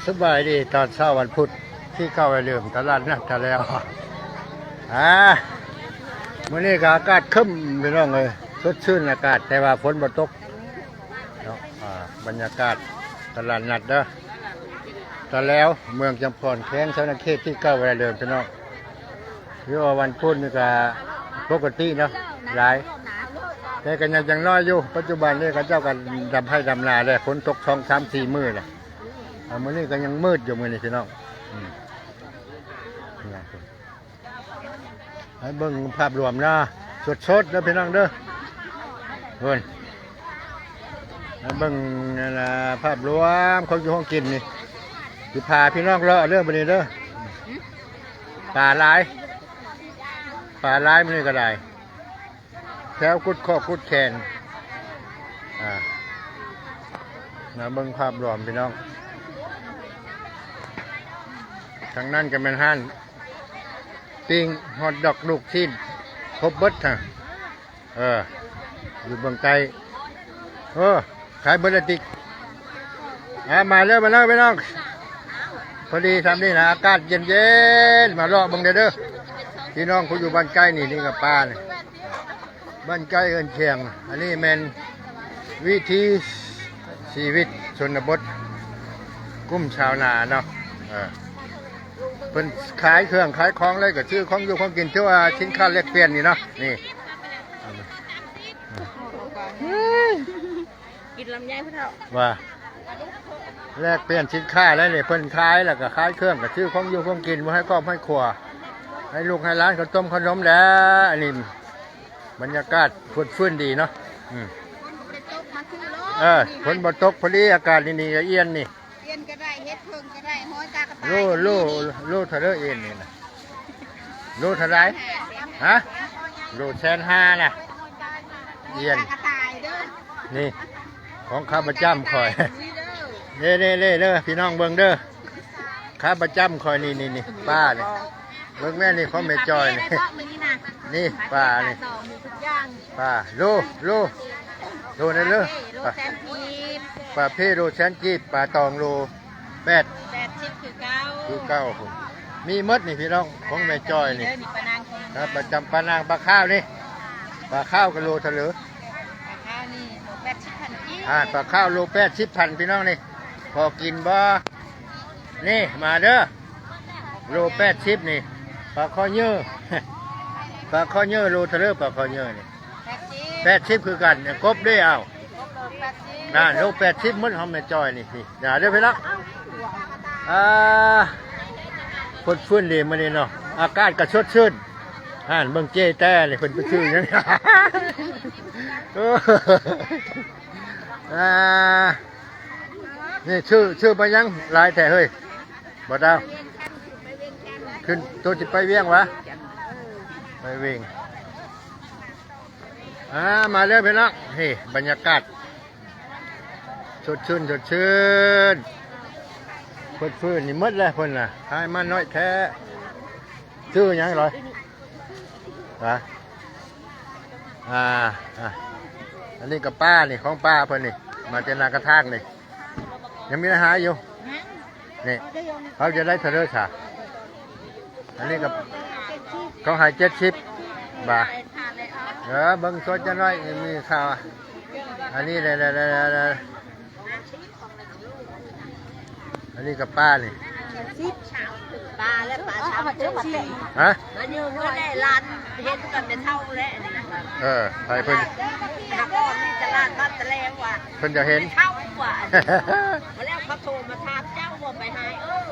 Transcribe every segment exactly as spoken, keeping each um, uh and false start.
สบายดีตอนเช้าวันพุธที่เข้าไปเริ่มตลาดนัดกันแล้ว อ่า มื้อนี้ก็อากาศครึ้มพี่น้องเอ้ย สดชื่นอากาศ แต่ว่าฝนบ่ตกเนาะ อ่า บรรยากาศตลาดนัดเด้อ ตะแลว เมืองจำพร แขวงสะหวันนะเขตที่เข้าไปเริ่มพี่น้อง คือว่าวันพุธนี่ก็ปกติเนาะ หลาย แต่ก็ยัง ยังน้อยอยู่ ปัจจุบันนี้เขาเจ้าก็ดำไฮ่ดำนาแล้ว ฝนตกสองสามสี่มื้อแล้ว อ่า มื้อนี้ก็ยังมืดอยู่มื้อนี้พี่น้อง อืม ให้เบิ่งภาพรวมนะ สดๆเด้อพี่น้องเด้อ เพิ่น ให้เบิ่งนั่นล่ะ ภาพรวมของอยู่ของกินนี่ สิพาพี่น้องเลาะเด้อบัดนี้เด้อ ปลาหลาย ปลาหลายมื้อนี้ก็ได้ แถวกุดคอกุดแขน อ่า มาเบิ่งภาพรวมพี่น้อง ทางนั้นก็แม่นร้านปิ้งฮอทดอกลูกชิ้น ครบเบิดฮะ เออ อยู่เบื้องใต้ เออ ขายเบิดละติก อ่า มาเด้อ มาเด้อพี่น้อง พอดีทำนี่นะ อากาศเย็นๆ มาเลาะเบิ่งเด้อเด้อ พี่น้องผู้อยู่บ้านใกล้นี่ นี่ก็ปลานี่ บ้านใกล้เอิ้นเชียง อันนี้แม่นวิถีชีวิตชนบท กลุ่มชาวนาเนาะ เออ เพิ่นขายเครื่องขายของเลยก็ซื้อของอยู่ของกิน ถือว่าสินค้าแลกเปลี่ยนนี่เนาะ นี่ กินลำไยพุทธเจ้า ว่า แลกเปลี่ยนสินค้าแล้วนี่ เพิ่นขายแล้วก็ขายเครื่องก็ซื้อของอยู่ของกินมาให้ครอบให้ครัว ให้ลูกให้หลานเขาต้มขนมแล้ว อันนี้บรรยากาศสดชื่นดีเนาะ อืม เออ ฝนบ่ตกพอดี อากาศนี่ๆ ก็เย็นนี่ เปลี่ยนก็ได้ เฮ็ดเพิ่งก็ได้ หอยตากระต่าย โล โล โลเท่าใดเอ็นนี่นะ โลเท่าใด ฮะ โลแสนห้านะ เอียน ตากระต่ายเด้อ นี่ ของข้าประจำข่อย นี่เด้อ เด้เด้เด้เด้อ พี่น้องเบิ่งเด้อ ข้าประจำข่อย นี่นี่นี่ ป้านี่ เบิ่งแม่นี่ ของแม่จอยนี่ นี่ป้านี่ ปลาตอง มีทุกอย่าง ปลา โล โล โลนั่นเลย โลแสนกีบ ปลาเพ่โลแสนกีบ ปลาตองโลแปด แปดสิบคือเก่า คือเก่า มีหมดนี่พี่น้อง ของแม่จอยนี่ เด้อ นี่ปลานางของ ครับ ประจำ ปลานาง ปลาข้าวนี่ ปลาข้าวก็โลเท่าไหร่ ปลาข้าวนี่โลแปดสิบพันกีบ อ่า ปลาข้าวโลแปดสิบพัน พี่น้องนี่ พอกินบ่ นี่ มาเด้อ โลแปดสิบนี่ ปลาคอเยอ ปลาคอเยอโลเท่าไหร่ ปลาคอเยอนี่ แปดสิบ แปดสิบคือกันเนี่ย กบด้วยเอา ครบโลแปดสิบ นั่น โลแปดสิบหมดของแม่จอยนี่ นี่ อย่าเด้อพี่น้อง อ่า สดชื่นดีมื้อนี้เนาะ อากาศก็สดชื่น อ่านเบิ่งเจ้แต้นี่ เพิ่นไปซื้อหยัง เออ อ่า นี่ ชื่อ ชื่อไปยัง หลายแท้เฮ้ย บ่ดาว ขึ้น ตัวสิไปเวียงวะ ไปเวียง อ่า มาเด้อพี่น้อง นี่ บรรยากาศ สดชื่น สดชื่น เพิ่นฟื้นนี่หมดแล้วเพิ่นน่ะ ขายมาน้อยแท้ ชื่อหยังลอย ฮะ อ่า อ่า อันนี้ก็ป้านี่ ของป้าเพิ่นนี่ มาแต่นากระทากนี่ ยังมีอาหารอยู่ นี่ เขาจะได้เท่าไหร่ซะ อันนี้ก็ เขาให้เจ็ดสิบ บาท เออ เบิ่งสดจะน้อย มีข่าว อันนี้เลย อันนี้กับป้านี่ สิบ ปลาและปลาชาวเจ็ดสิบ ฮะ มาอยู่เมื่อแรกร้านเห็นกันเป็นเท่าแล้วนี่นะ เออ ไปเพิ่น หาก่อนนี่ตลาดบ้านตะแลงว่ะ เพิ่นจะเห็น เท่ากว่า มาแล้วเขาโทรมาถามเจ้าว่าไปหาย เออ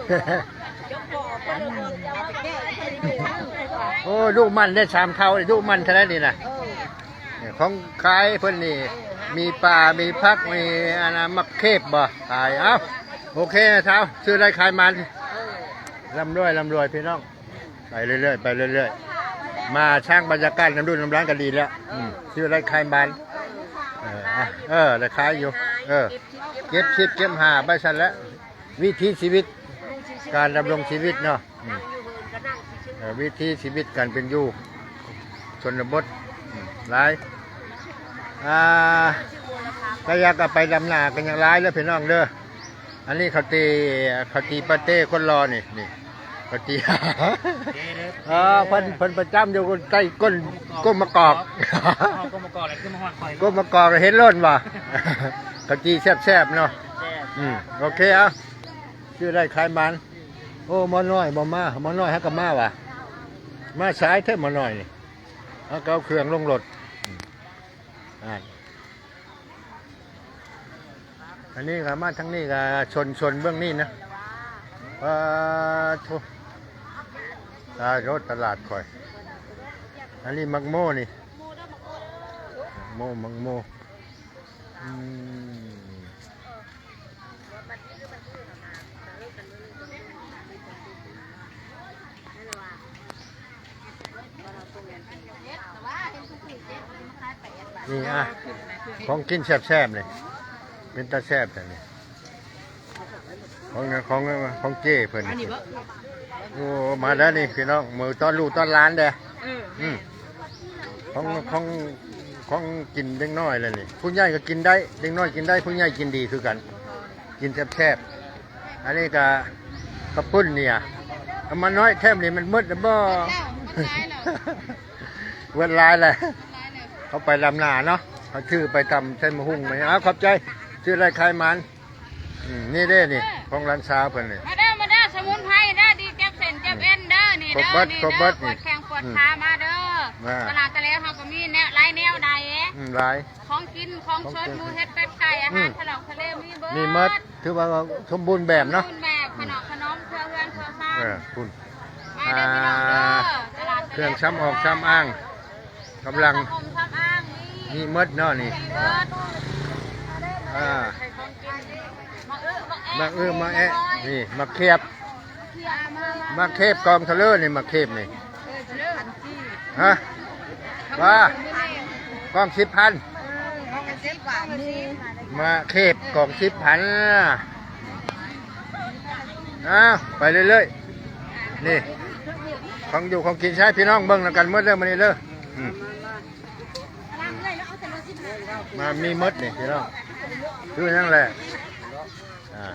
เจ้าของเพิ่นเลยบอกเจ้าว่าไปแก้ โอ้ ลูกมันได้สามเท่า ลูกมันเท่านั้นนี่นะ เออ เนี่ย ของขายเพิ่นนี่ มีปลา มีผัก มีอันนั้น มักเคบบ่ ขาย เอ้า โอเคนะเท้า ซื้อได้ขายมัน ร่ำรวย ร่ำรวยพี่น้อง ไปเรื่อยๆ ไปเรื่อยๆ มาสร้างบรรยากาศนำรุ่นนำร้านกันดีแล้ว อืม ซื้อได้ขายมัน เออ อ่ะ เออ ได้ขายอยู่ เออ เก็บสิบเก็บห้าไปซั่นแหละ วิถีชีวิต การดำรงชีวิตเนาะ อืม เอ่อ วิถีชีวิตการเป็นอยู่ ชนบท อืม หลาย อ่า ถ้าอยากเอาไปดำนากันยังหลายเลยพี่น้องเด้อ อันนี้เขาตีเขาตีปาเต้คนรอนี่นี่เขาตี เด้อเด้อ เออเพิ่นเพิ่นประจำอยู่ใต้ก้นก้นมะกอก เอาก้นมะกอกเลยขึ้นมาหอดคอย ก้นมะกอกเห็นล้นว่ะ เขาตีแซ่บๆเนาะ แซ่บ อืมโอเคเอาชื่อได้ขายมัน โอ้หมอน้อยบ่มาหมอน้อยฮักกะมาว่ะ มาสายแท้หมอน้อยนี่เอาก็เอาเครื่องลงรถอืมอ่า อันนี้ก็มาทางนี้ก็ชนชนเบื้องนี้นะปาโทตายรถตลาดคอย อันนี้มักโมนี่มักโมมักโมอืม นี่อ่ะของกินแซ่บๆเลยเป็นตาแซ่บแต่นี่ของของของเจ้เพิ่นนี่โอ้มาแล้วนี่พี่น้องมือต้อนลูกต้อนหลานเด้อเอออืมของของของกินเด็กน้อยแล้วนี่ผู้ใหญ่ก็กินได้เด็กน้อยกินได้ผู้ใหญ่กินดีคือกัน กินแซ่บๆอันนี้ก็กระปุ้นเนี่ยเอามาน้อยแถมนี่มันหมดแล้วบ่ เวิร์ดไลน์แหละเขาไปลำนาเนาะเขาชื่อไปทำเส้นมะฮุ่งไหมเอาขอบใจชื่ออะไรขายมันอืมนี่เด้นี่ของร้านซาวเพิ่นนี่มาเด้อมาเด้อสมุนไพรเด้อดีแจ็คเซนเจ็บเอ็นเด้อนี่เด้อครบเบิดนี่เด้อครบเบิดปวดแข้งปวดขามาเด้อมาตลาดตะเลเขาก็มีแนวหลายแนวใดอืมหลายของกินของสดหมูเห็ดเป็ดไก่อาหารทะเลาะทะเลมีเบิดมีหมดถือว่าสมบูรณ์แบบเนาะสมบูรณ์แบบขนมขนมเครื่องเรือนเครื่องซ่านเออคุณมาเด้อพี่น้องเด้อตลาดตะเลเครื่องซ้ำออกซ้ำอ้าง กำลังมีมดเนาะนี่อ่ามาเออมาแอะนี่มาเขียบมาเขียบกองเทเลอร์นี่มาเขียบนี่ฮะว่ากองสิบพันมาเขียบกองสิบพันอ้าวไปเรื่อยๆนี่ของอยู่ของกินใช้พี่น้องเบิ่งนำกันเมื่อเรื่องมันนี้เด้ออืม มามีหมดนี่พี่น้องคือนั่นแหละอ่า